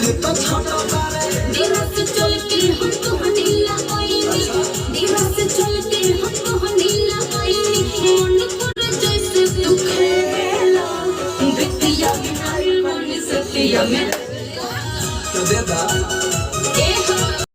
तो छोटा तारे। दिवस चल के हम तो नीला आईनी, दिवस चल के हम तो नीला आईनी, मन पर जैसे तू खेला बिटिया बिनाइल मन सतिया में। तो दे दा। ए हो।